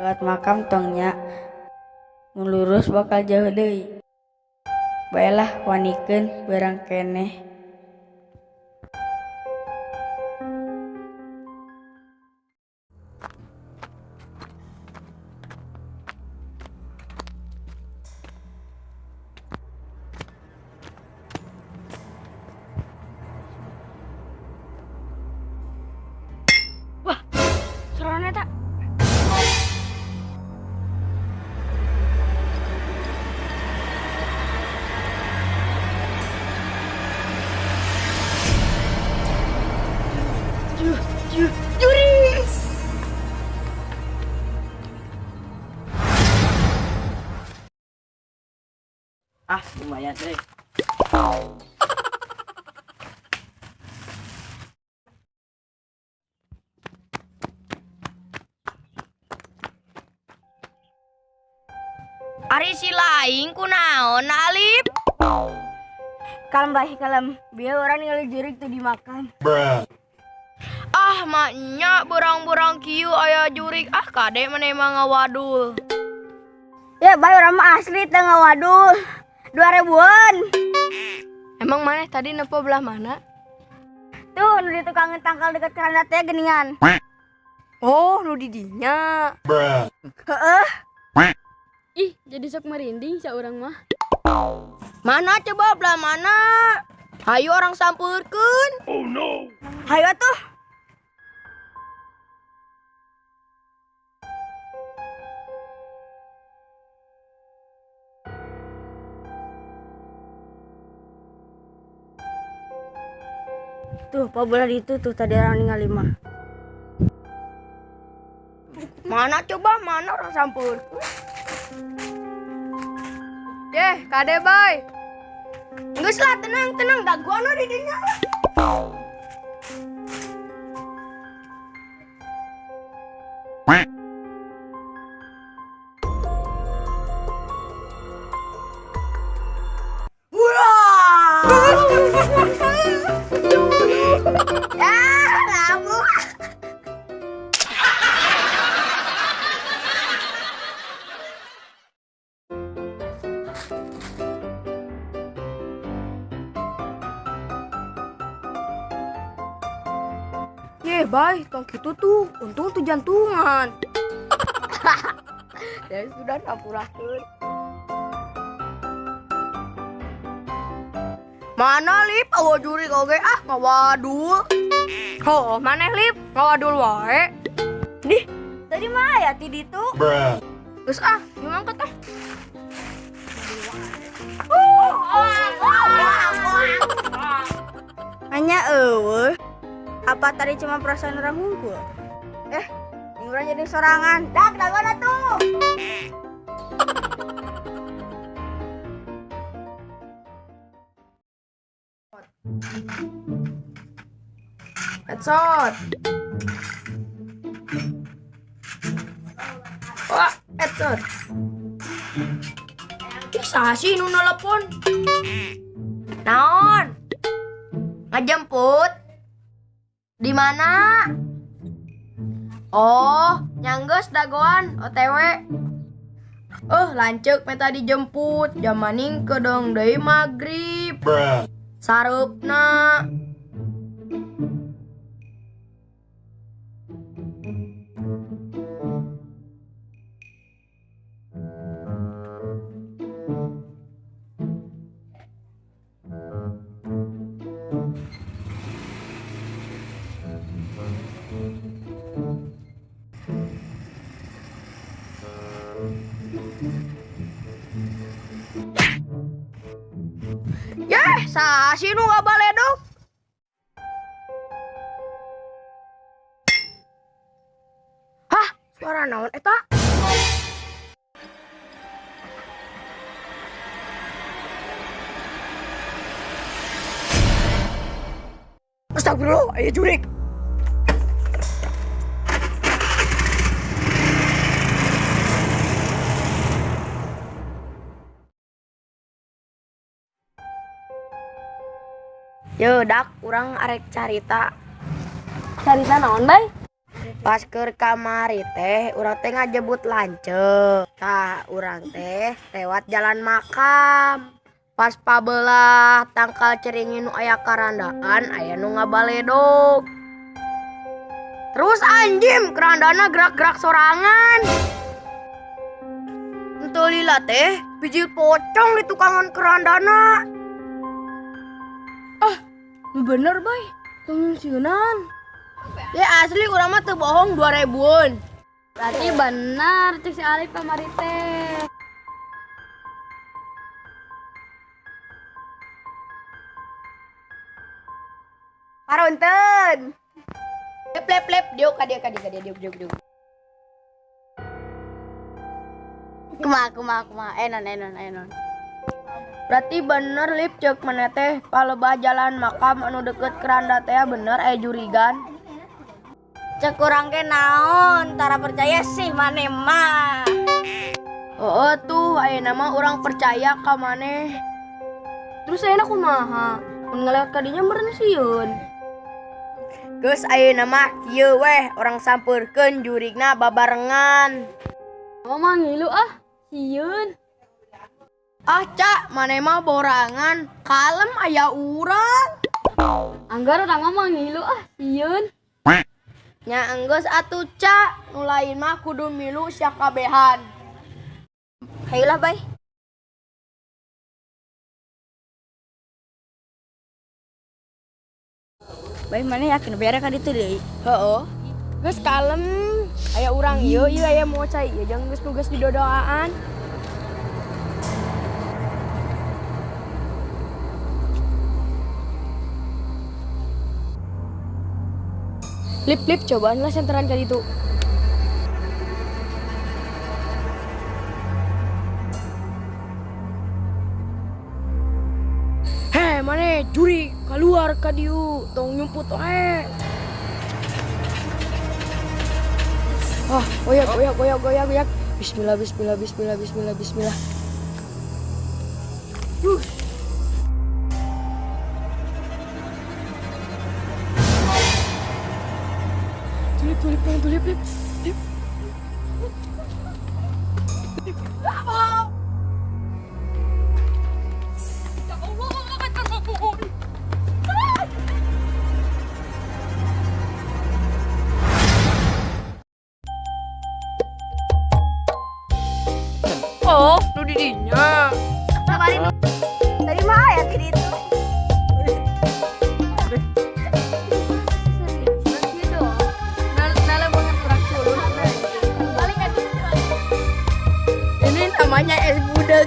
Lewat makam tong nya. Mun lurus bakal jauh deui. Baelah wanikeun beurang keneh. Wah, sorana eta. Jurik. Ah, lumayan deh. Ari si laing kunaon Alip? Kalem bae, kalem. Biar orang ningali jurik tuh di makam. Ah, maknya berang-berang kieu aya jurik. Ah, kade maneh mah ngawadul. Ya bae urang mah asli teu ngawadul. 2000-an. Emang maneh tadi nepo belah mana? Tuh nu di tukang tangkal dekat keranda teh geuningan. Oh, nu di dinya. Heeh. Ih, jadi sok merinding urang mah. Mana coba belah mana? Hayu orang sampeurkeun. Hayu atuh. Tuh, pabelah itu tuh tadi orang ningali mah. Mana coba mana orang sampeurkeun? Yeh, kade bay. Geus lah, tenang, tenang, dagoan we di dinya lah. Ah, labu. Ye, bay, tong kitu tuh. Untung tuh jantungan. Ya sudah sampurakeun. Mana Lip, awa jurik oge ah ngawadul. Oh, maneh Lip, ngawadul wae. Dih, tadi mah aya ti ditu. Geus ah, yuk mangkat ah. Hanya eueuh. Apa tadi cuma perasaan orang hungkul? Ini orang jadi sorangan. Dak, dagoan atuh. Headshot. Wah, headshot. Ih, saha sih nu nelpon? Naon? Ngajemput? Di mana? Oh, nyanggeus dagoan OTW. Lanceuk meta dijemput, jamaning kedeung deui magrib. Sareupna. Yeh, saha sih nu ngabaledog? Hah, suara naon eta? Astagfirullah, aya jurik. Yo, dak, urang arek carita. Carita naon, Bay? Pas keur kamari teh urang teh ngajebut lanceuk. Tah urang teh lewat jalan makam. Pas pabelah tangkal ceringin nu aya karandaan aya nu ngabaledog. Terus anjim kerandana gerak-gerak sorangan. Henteu lila teh bijil pocong di tukangan kerandana. Nu bener bay, tong sieunan. Ya asli urang mah teu bohong 2000-an. Berarti benar cek si Alif kamari teh. Paronten. Lep lep lep diuk ka dieu ka dieu ka dieu diuk diuk diuk. Kumaha kumaha kumaha enon enon enon. Berarti bener lip cek maneh teh palebah jalan makam anu deket keranda teh bener aya jurigan. Cek urang ge naon, tara percaya sih maneh mah. Heeh tuh ayeuna mah urang percaya ka maneh. Terus ayeuna kumaha? Mun ngalewat ka dinya meureun sieun. Geus ayeuna mah kieu weh urang sampeurkeun jurigna babarengan. Mama mah ngilu ah, sieun. Ah cak, maneh mah borangan, kalem aya urang. Anggar urang mah ngilu ah, sieun. Nya enggeus atuh cak, nu lain mah kudu milu sia kabehan. Hayolah bay. Bay maneh yakin bere ka ditu deui? Heeh. Geus kalem, aya urang ieu ieu aya mau cai ieu jeung geus nu geus didodoaan. Lip lip cobaan lah senteran kali itu. Heh, maneh juri keluar ka dieu, tong nyumput wae. Wah, goyak goyak goyak goyak goyak. Bismillah bismillah bismillah bismillah bismillah. Tulip tulip tulip tulip lip. Lip. Oh, nu di dinya. Tadi mah aya ti ditu. Ini namanya es gudeg.